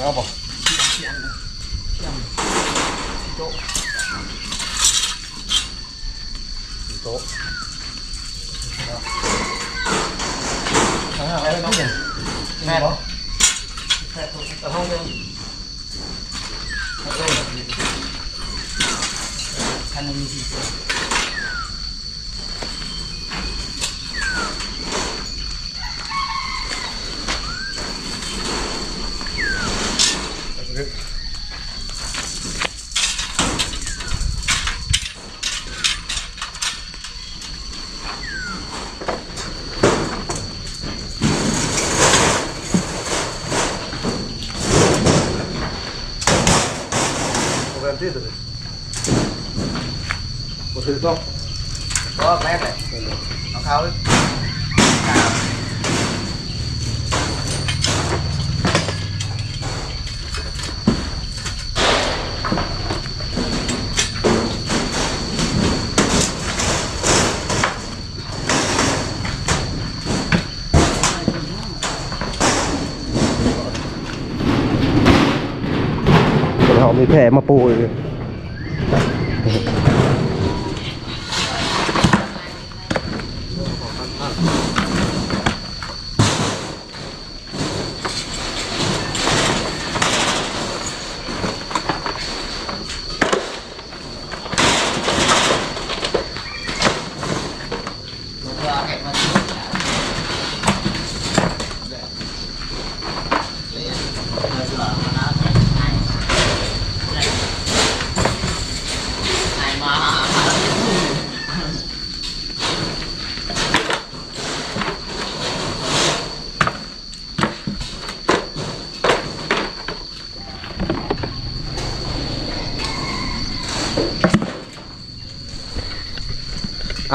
ເອົາບໍ່? ໂຕະ ໂຕະ ແມ່ນ ແມ່ນບໍ່? ແມ່ນ ຄັນໜຶ່ງມີສີ່ຕົວ. ບໍ່ແມ່ນຕິ ຕົວນີ້ບໍ່ຖືກດອກ. ບໍ່ແມ່ນເລີຍ ເອົາເຂົ້າ. ເຮົາມີແພມາປູຢູ່.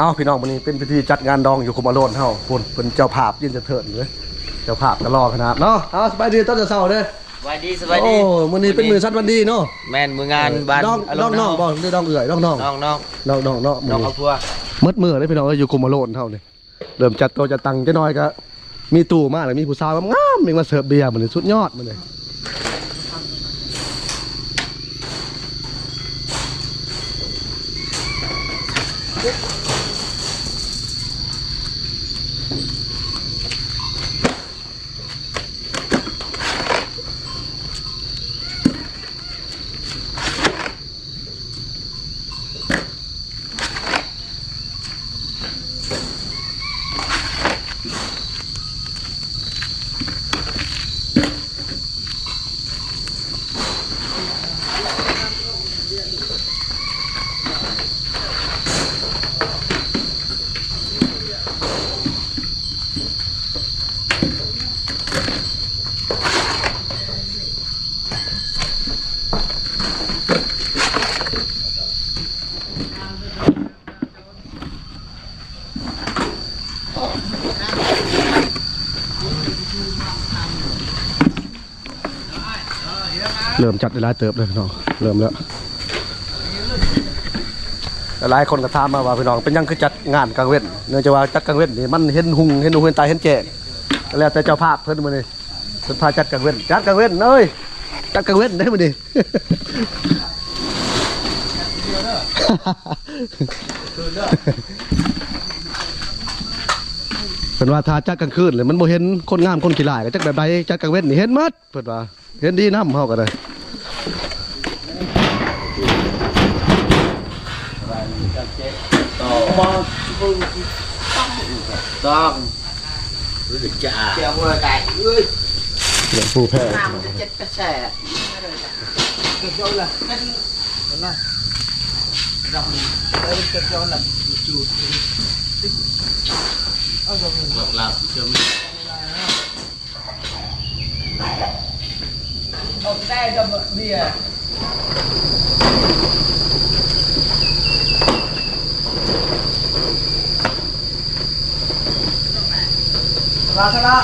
ເອົາ ພີ່ນ້ອງ ມື້ນີ້ເປັນພິທີຈັດງານດອງຢູ່ຄຸມອາໂລນເຮົາ ພຸ້ນ ເພິ່ນເຈົ້າພາບຢືນສະເທີນເລີຍ ເຈົ້າພາບກໍຫຼໍ່ຂະໜາດເນາະ. ເອົາ ສະບາຍດີຕອນເຊົ້າເດີ. ສະບາຍດີ ສະບາຍດີ. ໂອ້ ມື້ນີ້ເປັນມື້ສັນວັນດີເນາະ. ແມ່ນ ມື້ງານ ເອີ ບ້ານ ນ້ອງ ອາໂລນ ນ້ອງໆ ເຮົາ ບໍ່ ຫຼື ນ້ອງເອື້ອຍ ນ້ອງໆ ນ້ອງໆ ນ້ອງໆ ເນາະ. ມື້ນີ້ ນ້ອງເອົາຜົວ ໝົດມື້ເລີຍ ພີ່ນ້ອງເອີຍ ຢູ່ຄຸມອາໂລນເຮົານີ້. ເລີ່ມຈັດໂຕະຈັດຕັ່ງຈັກໜ້ອຍ ກໍມີຕູ້ມາ ແລ້ວມີຜູ້ສາວງາມໆ ເອງມາເສີບເບຍມື້ນີ້ ສຸດຍອດມື້ນີ້. ເລີ່ມຈັດໄດ້ຫຼາຍເຕີບເລີຍພີ່ນ້ອງ ເລີ່ມແລ້ວ. ຫຼາຍໆຄົນກໍຖາມມາວ່າ ພີ່ນ້ອງ ເປັນຫຍັງຄືຈັດງານກາງເວັນ? ເນື່ອງຈາກວ່າຈັດກາງເວັນນີ້ມັນເຫັນຮຸ່ງ ເຫັນຫູເຫັນຕາ ເຫັນແຈ້ງ ແລ້ວແຕ່ເຈົ້າພາບເພິ່ນມື້ນີ້. ເພິ່ນພາຈັດກາງເວັນ ຈັດກາງເວັນເອີຍ ຈັດກາງເວັນເດ້ມື້ນີ້. ເພິ່ນວ່າຖ້າຈັດກາງຄືນແລ້ວມັນບໍ່ເຫັນຄົນງາມຄົນຂີ້ລ້າຍ ກໍຈັກແບບໃດ ຈັດກາງເວັນນີ້ເຫັນໝົດ ເພິ່ນວ່າ ເຫັນດີນຳເຮົາກໍໄດ້. ຕ້ອງ ຕ້ອງ ຈ້າ ເຈົ້າບໍ່ໄດ້ເອີຍ ເລື່ອງຜູ້ແພ້ ນ້ຳເຈັດກະແສ ເຈົ້າລະ ເຈົ້າລະ ເຈົ້າລະ ເຈົ້າລະ. ອອກແຕ່ກັບເບຍ ລາຊະລະ.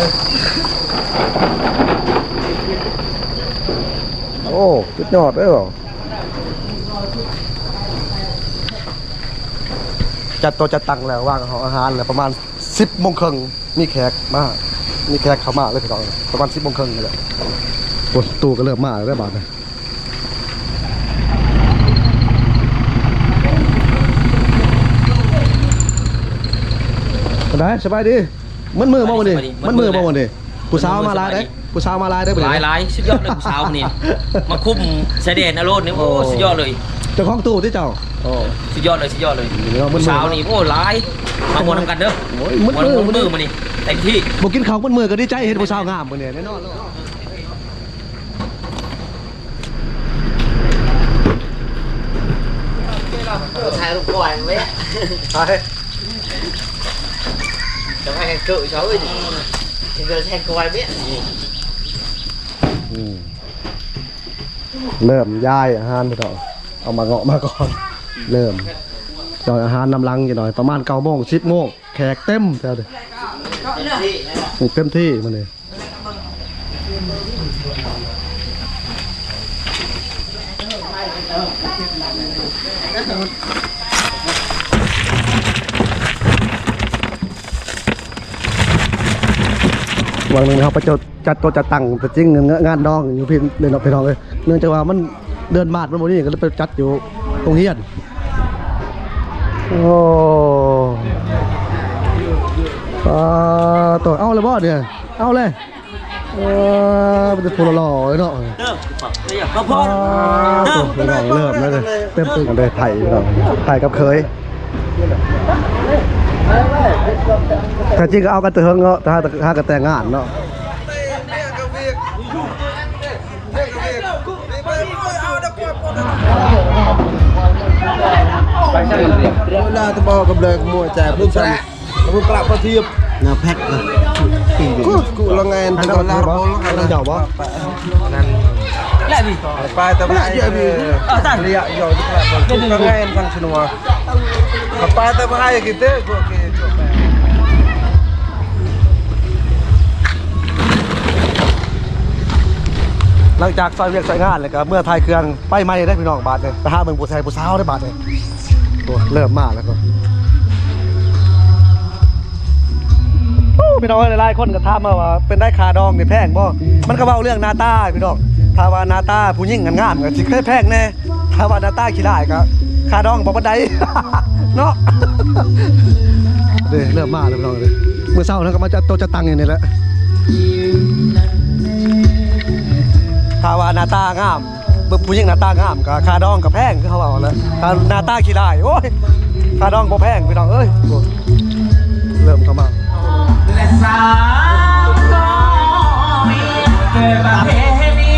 ໂອ້ ສຸດຍອດເດ້. ຈັດໂຕະຈັດຕັ່ງແລ້ວ ວາງເອົາອາຫານແລ້ວ ປະມານສິບໂມງເຄິ່ງ ມີແຂກມາ ມີແຂກເຂົ້າມາເລີຍພີ່ນ້ອງ ປະມານສິບໂມງເຄິ່ງນີ້ແຫຼະ. ໂອ້ ຕູ້ກໍເລີ່ມມາແລ້ວເດ້ບາດນີ້. ປານໃດ ສະບາຍດີ? ມັນມືບໍ່ມື້ນີ້? ສະບາຍດີ. ມັນມືບໍ່ມື້ນີ້? ຜູ້ສາວມາຫຼາຍເດ້. ຜູ້ສາວມາຫຼາຍເດ້ມື້ນີ້. ຫຼາຍໆ ສຸດຍອດເລີຍຜູ້ສາວມື້ນີ້ ມາຄຸມຊາຍແດນນະໂລດນີ້. ໂອ້ ໂອ້ ສຸດຍອດເລີຍ. ເຈົ້າຂອງຕູ້ຕິເຈົ້າ? ໂອ້ ສຸດຍອດເລີຍ ສຸດຍອດເລີຍ. ຜູ້ສາວນີ້ ໂອ້ ຫຼາຍ ມາມ່ວນນຳກັນເດີ. ໂອ້ຍ ມື້ນີ້ເຕັມທີ່. ບໍ່ກິນເຂົ້າມື້ນີ້ກໍດີໃຈ ເຫັນຜູ້ສາວງາມມື້ນີ້ແນ່ນອນ. ໃສ່ລູກກ້ອຍເວີ້ຍ ໄປ ຈະໃຫ້ເກີດເຂົາເວີ້ຍ ເກີດແທງກ້ອຍເວີ້ຍ. ອືມ ເລີ່ມຍ້າຍອາຫານພີ່ນ້ອງ ເອົາມາເງາະມາກ່ອນ. ເລີ່ມຍ້າຍອາຫານນຳຫຼັງຈັກໜ້ອຍ ປະມານເກົ້າໂມງ ສິບໂມງ ແຂກເຕັມແຖວເດີ ເຕັມທີ່ມື້ນີ້. ຫວ່າງໜຶ່ງເຮົາໄປເຈົ້າ ຈັດໂຕະຈັດຕັ່ງ ແຕ່ຈິງງານດອງຢູ່ພີ້ເນາະພີ່ນ້ອງເອີຍ ເນື່ອງຈາກວ່າມັນເດືອນມາດມັນບໍ່ມີ ກໍເລີຍໄປຈັດຢູ່ໂຮງຮຽນ. ໂອ້ ປາໂຕ ເອົາແລ້ວບໍ່ນີ້? ເອົາແລ້ວ. ເອີ ມີແຕ່ຜູ້ຫຼໍ່ໆເນາະ. ເອີ ພະພອນ ເອີ ເລີ່ມແລ້ວເດ້ ເຕັມຕຶ້ງເດ້ ໄຜພີ່ນ້ອງ ໄຜກັບເຂີຍ. ແທ້ຈິງກໍເອົາກັນແຕ່ເຫິງເນາະ ຖ້າ ຖ້າກໍແຕ່ງງານເນາະ. ເວລາຕະບອກກັບເລີຍ ໝວຍແຈກ ເພິ່ນ ເພິ່ນປະປະທຽບ ນາແພັດນະ ກູ ກູລະແງນ ເຈົ້າບໍ່? ແລ້ວພີ່ ໄປຕະບາຍ ເອີ ເອີ ຕາຍ ລະຍະ ເອີ ລະຍະ ເອີ ລະຍະ ເອີ ລະຍະ ເອີ ລະຍະ ເອີ ຫຼັງຈາກຊ່ອຍວຽກຊ່ອຍງານແລ້ວກໍເມືອຖ່າຍເຄື່ອງ ໄປໃໝ່ເດ້ພີ່ນ້ອງ ບາດນີ້ ໄປຫາເບິ່ງຜູ້ຊາຍຜູ້ສາວເດ້ບາດນີ້. ໂອ້ ເລີ່ມມາແລ້ວກໍ ໂອ້ ພີ່ນ້ອງເອີຍ ຫຼາຍໆຄົນກໍຖາມມາວ່າ ເປັນໄດ ຄ່າດອງນີ້ແພງບໍ່? ມັນກໍເວົ້າເລື່ອງໜ້າຕາພີ່ນ້ອງ ຖ້າວ່າໜ້າຕາຜູ້ຍິງງາມໆ ກໍຊິແພງແດ່ ຖ້າວ່າໜ້າຕາຂີ້ຮ້າຍ ກໍຄ່າດອງບໍ່ປານໃດເນາະ. ເດ້ ເລີ່ມມາແລ້ວພີ່ນ້ອງເອີຍ ມື້ເຊົ້າເຮົາກໍມາຈັດໂຕະຈັດຕັ່ງຢູ່ນີ້ແຫຼະ ຖ້າວ່າໜ້າຕາງາມ ເບິ່ງຜູ້ຍິງໜ້າຕາງາມກໍຄ່າດອງກໍແພງ ຄືເຮົາເວົ້າແຫຼະ ຖ້າໜ້າຕາຂີ້ຮ້າຍ ໂອ້ຍ ຄ່າດອງບໍ່ແພງພີ່ນ້ອງເອີຍ. ໂອ້ ເລີ່ມເຂົ້າມາ ແລະສາວກໍມີເກີດປະເພນີ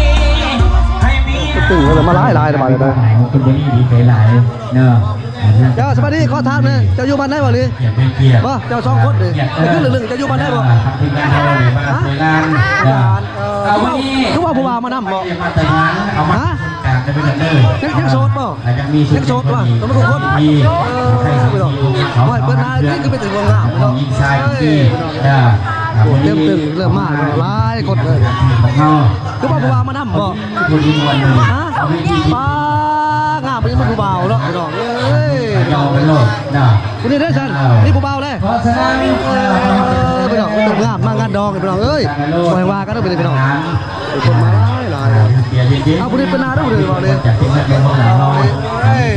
ໃຫ້ມີ ເປັນປຶ້ງເລີຍ ມາຫຼາຍໆ ບາດນີ້ນະ ເປັນບໍ່ດີດີໃຈຫຼາຍເນາະ. ເຈົ້າ ສະບາຍດີ ຂໍຖາມແດ່ ເຈົ້າຢູ່ບ້ານໃດບໍ່ນີ້? ບໍ່ ເຈົ້າສອງຄົນນີ້ ເອີ ຄືເລື່ອງ ເຈົ້າຢູ່ບ້ານໃດບໍ່? ທາງທີມງານເຮົານີ້ມາຊ່ວຍງານ ເອີ ຄືວ່າຜູ້ບ່າວມານຳບໍ່? ຮະ? ຍັງ ຍັງໂສດບໍ່? ຍັງໂສດບໍ່? ຕ້ອງມີຄູ່ຄົນ ເອີ ໂອ້ຍ ເປີດມາຄື ຄືເປັນແຕ່ຜູ້ງາມເນາະ ຍິງຊາຍ ເອີ ເຕັມຕຶ້ງ ເລີ່ມມາແລ້ວ ຫຼາຍຄົນເລີຍ ຄືວ່າຜູ້ບ່າວມານຳບໍ່? ຮະ? ປ້າ ງາມ ເປັນຜູ້ບ່າວເນາະ ພີ່ນ້ອງເອີຍ ຍອມກັນໂລດເນາະ. ຜູ້ນີ້ເດ້ຊັ້ນ ເອີ ນີ້ຜູ້ບ່າວເດ້ ເອີ ພີ່ນ້ອງ ງາມ ມາງານດອງ ພີ່ນ້ອງເອີຍ ບໍ່ໃຫ້ວ່າກັນເດີ ພີ່ນ້ອງ ຄົນມາຫຼາຍໆ ເອົາ ຜູ້ນີ້ເປັນໜ້າເດີ ຜູ້ນີ້ເວົ້າເດ້ ເອີຍ ພີ່ນ້ອງ ເອີຍ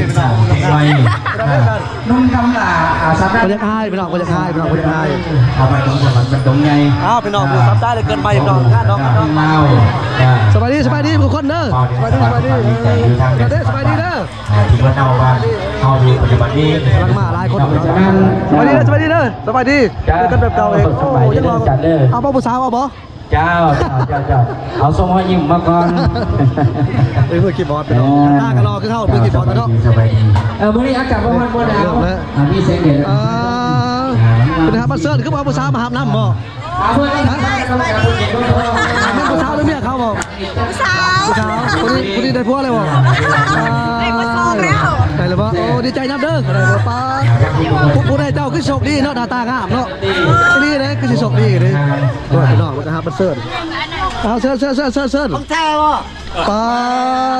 ໜຸ່ມຄຳຫຼ້າ ອ່າ ສຳລັບ ບໍ່ຢາກອາຍ ພີ່ນ້ອງ ບໍ່ຢາກອາຍ ພີ່ນ້ອງ ບໍ່ຢາກອາຍ ເອົາ ມັນຕົງໃຫຍ່ ເອົາ ພີ່ນ້ອງ ຕາມດອງໃຫຍ່ ເອົາ ພີ່ນ້ອງ ງານດອງ ງານດອງ ສະບາຍດີ ສະບາຍດີທຸກຄົນເດີ ສະບາຍດີ ສະບາຍດີ ສະບາຍດີເດີ ອ່າ ທີ່ເພິ່ນເອົາວ່າເຮົາຢູ່ປັດຈຸບັນນີ້ ກຳລັງມາຫຼາຍຄົນເນາະ ສະບາຍດີເດີ ສະບາຍດີເດີ ສະບາຍດີ ເດີກັນແບບເກົ່າເອງ ໂອ້ ຍັງເວົ້າ ເອົາບໍ່ ຜູ້ສາວເອົາບໍ່? ເຈົ້າ ເຈົ້າ ເຈົ້າ ເຈົ້າ ເອົາສົ່ງຮອຍຍິ້ມມາກ່ອນ ເອີ ມືຄີບອດ ເອີ ໜ້າຕາກໍຫຼໍ່ຄືເຮົາ ມືຄີບອດເນາະ ສະບາຍດີ ເອີ ມື້ນີ້ອາກາດບໍ່ຮ້ອນບໍ່ໜາວ ອ່າ ມີແສງແດດ ເອີ ເປັນໄງ ມາເຊີນ ຄືບໍ່ເອົາຜູ້ສາວມາຮັບນຳບໍ່? ແມ່ນຜູ້ສາວຫຼືເມຍເຂົາບໍ່? ຜູ້ສາວ ຜູ້ສາວ ຜູ້ນີ້ ຜູ້ນີ້ໄດ້ຜົວແລ້ວບໍ່? ໄດ້ຜູ້ສອງແລ້ວ ໄດ້ແລ້ວບໍ່? ໂອ້ ດີໃຈນຳເດີ ໄດ້ຜົວ. ປ້າ ຜູ້ ຜູ້ໃດເຈົ້າຄືໂຊກດີເນາະ ໜ້າຕາງາມເນາະ. ອີ່ຫຼີເດ້ ຄືຊິໂຊກດີເດ້. ໂອ້ຍ ພີ່ນ້ອງ ມັນກໍຮັບມັນເຊີນ. ເອົາ ເຊີນ ເຊີນ ເຊີນ ເຊີນ ເຊີນ. ຂອງແທ້ບໍ່? ປ້າ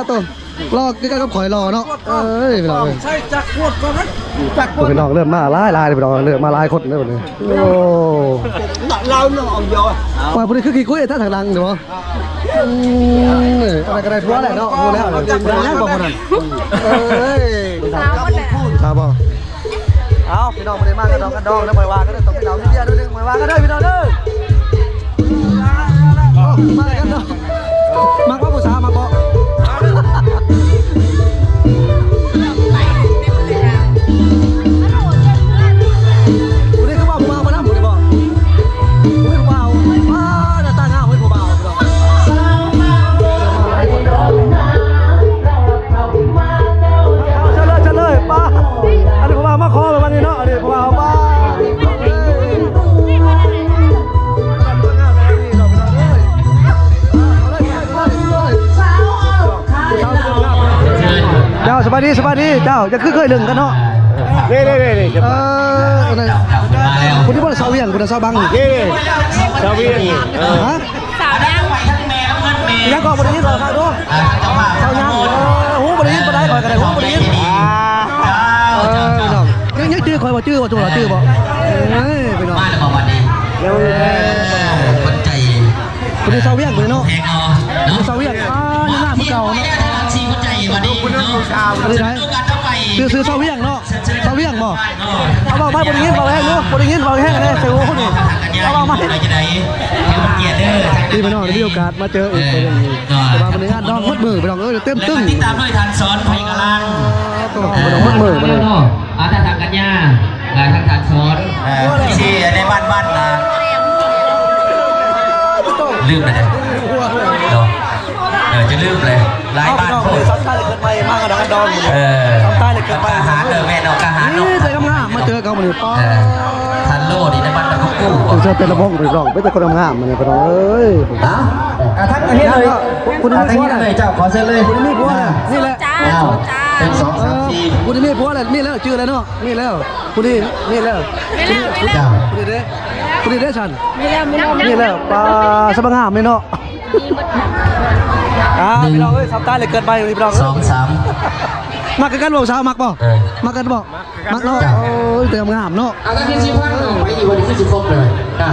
ໂຕ ຫຼໍ່ຄືກັນກັບຂ້ອຍຫຼໍ່ເນາະ. ເອີຍ ພີ່ນ້ອງເອີຍ ໃຊ້ຈັກຂວດກ່ອນນະ ຈັກຂວດ. ພີ່ນ້ອງເລີ່ມມາຫຼາຍໆ ພີ່ນ້ອງ ເລີ່ມມາຫຼາຍຄົນເດ້ບັດນີ້. ໂອ້ ລາວນ້ອງຢອ ວ່າຜູ້ນີ້ຄືຂີ້ຄຸຍແທ້ທາງຫຼັງນີ້ບໍ່? ອືມ ອັນນັ້ນກໍໄດ້ຜົວແລ້ວເນາະ ຮູ້ແລ້ວ. ຍັງບໍ່ຜູ້ນັ້ນ? ເອີຍ ສາວບໍ່? ເອົາ ພີ່ນ້ອງ ບໍ່ໄດ້ມາກັນດອກກັນດອງນະ ບໍ່ວ່າກັນເດີ. ຕ້ອງມີເຫຼົ້າມີເບຍໜ້ອຍໜຶ່ງ ບໍ່ວ່າກັນເດີ ພີ່ນ້ອງເດີ. ເອົ້າ ມາກັນເນາະ ມັກບໍ່ຜູ້ສາວ ມັກບໍ່? ຜູ້ນີ້ຄືວ່າຜູ້ບ່າວມານຳ ຜູ້ນີ້ບໍ່? ຜູ້ນີ້ຜູ້ບ່າວ ອ້າ ໜ້າຕາງາມ ຜູ້ນີ້ຜູ້ບ່າວ. ເຊີນເລີຍ ເຊີນເລີຍ ປ້າ. ອັນນີ້ຜູ້ບ່າວມາຂໍແບບວ່ານີ້ເນາະ ອັນນີ້ຜູ້ບ່າວ ປ້າ. ເຈົ້າ ສະບາຍດີ ສະບາຍດີເຈົ້າ. ຢ່າຄືເຄີຍເລິ້ງກັນເນາະ. ນີ້ໆໆ ເອີ ຜູ້ນີ້ບໍ່ ສາວວຽງ ຜູ້ນັ້ນສາວບັງ ນີ້ໆ ສາວວຽງ. ຮະ? ສາວຫຍັງ? ຫຍັງກໍບໍ່ໄດ້ຍິນ ຂໍທາງດູ. ສາວຫຍັງ? ເອີ ຫູບໍ່ໄດ້ຍິນປານໃດ ຂ້ອຍກໍໄດ້ຫູບໍ່ໄດ້ຍິນ. ອ່າ ເອີ ພີ່ນ້ອງ ຍັງ ຍັງຈື່ຂ້ອຍບໍ່? ຈື່ບໍ່? ຈຸລະຈື່ບໍ່? ເອີຍ ພີ່ນ້ອງ ມາແລ້ວບໍ່ບັດນີ້? ເອີ ຄົນໃຈ ຄົນທີ່ສາວວຽງເລີຍເນາະ ແພງເນາະ ຄົນທີ່ສາວວຽງ. ອ່າ ຍັງງາມຄືເກົ່າເນາະ ຄົນທີ່ສາວ ອັນນີ້ໄດ໋ ຊື່ ຊື່ສາວວຽງເນາະ. ສາວວຽງບໍ່? ເອົາ ເວົ້າໄມ ບໍ່ໄດ້ຍິນ ເວົ້າແຮງດູ ບໍ່ໄດ້ຍິນ ເວົ້າແຮງແດ່ໃສ່ຫູນີ້. ເອົາ ເວົ້າໄມ ດີພີ່ນ້ອງ ໄດ້ມີໂອກາດມາເຈີອີກເທື່ອໜຶ່ງ. ເອີ ແຕ່ວ່າມື້ນີ້ງານດອງໝົດມື້ພີ່ນ້ອງເອີຍ ເຕັມຕຶ້ງ. ຕິດຕາມດ້ວຍທ່ານສອນ ໄພກະລາງ ໂອ້ໂຫ ໝົດມື້ມື້ນີ້. ອ່າ ທ່ານ ທ່ານກັນຍາ ແລະ ທ່ານ ທ່ານສອນ ເອີ ທີ່ໃນບ້ານ ບ້ານ ອ່າ ລືມແລ້ວເດ້ເນາະ ເອີ ຈະລືມເລີຍ. ຫຼາຍບ້ານໂພດ ເອີ ສຳຕາຍເລີຍເກີດໃໝ່ ມາກັນດອກກັນດອງ. ເອີ ສຳຕາຍເລີຍເກີດໃໝ່ ອາຫານ ເອີ ແມ່ນເນາະ ອາຫານເນາະ ມີແຕ່ງາມໆ ມາເຈີກັນມື້ນີ້. ປ້າ ເອີ ທັນໂລນີ້ນະ ມັນກໍກູ້ບໍ່ ເຈົ້າແຕ່ລະວົງພີ່ນ້ອງ ມີແຕ່ຄົນງາມໆ ມື້ນີ້ພີ່ນ້ອງເອີຍ. ອ່າ ທັກທາຍເລີຍ ຜູ້ນີ້ມີຜົວແລ້ວ ເຈົ້າ ຂໍເຊີນເລີຍ ຜູ້ນີ້ມີຜົວແລ້ວ ນີ້ແຫຼະ. ອ້າວ ເປັນສອງ ສາມ ສີ່ ຜູ້ນີ້ມີຜົວແລ້ວ ມີແລ້ວ ຈື່ແລ້ວເນາະ ມີແລ້ວ ຜູ້ນີ້ມີແລ້ວ ມີແລ້ວ ຜູ້ນີ້ເດ້ ຜູ້ນີ້ເດ້ຊັ້ນ ມີແລ້ວ ມີແລ້ວ ມີແລ້ວ. ປ້າ ສະບາງາມນີ້ເນາະ. ອ່າ ພີ່ນ້ອງເອີຍ ສຳຕາຍເລີຍເກີດໃໝ່ ພີ່ນ້ອງເອີຍ ສອງ ສາມ ມັກຄືກັນບໍ່ສາວ ມັກບໍ່? ເອີ ມັກກັນບໍ່? ມັກເນາະ ໂອ້ຍ ແຕ່ງາມເນາະ. ອ່າ ແຕ່ງາມເນາະ.